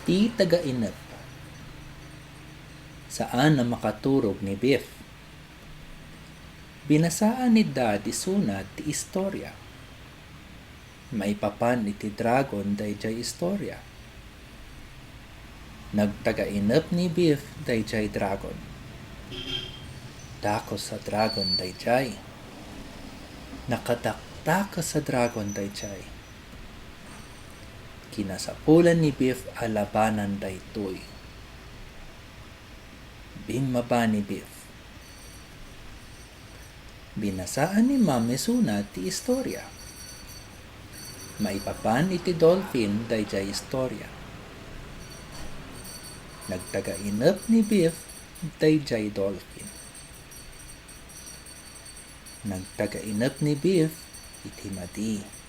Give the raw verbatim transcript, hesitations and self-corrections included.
Ti tagainep. Saan a makaturog ni Biff. Binasaan ni Dad ti sunat ti istorya. Maipapan iti dragon daydiay istorya. Nagtagainep ni Biff daydiay dragon. Dakes a dragon daydiay. Nakadakdakes a dragon daydiay. Kinasapulan ni Biff a labanan daytoy. Bimmaba ni Biff. Binasaan ni Ma'am Misuna ti istorya. Maipapan iti dolphin daydiay istorya. Nagtagainep ni Biff daydiay dolphin. Nagtagainep ni Biff iti madi.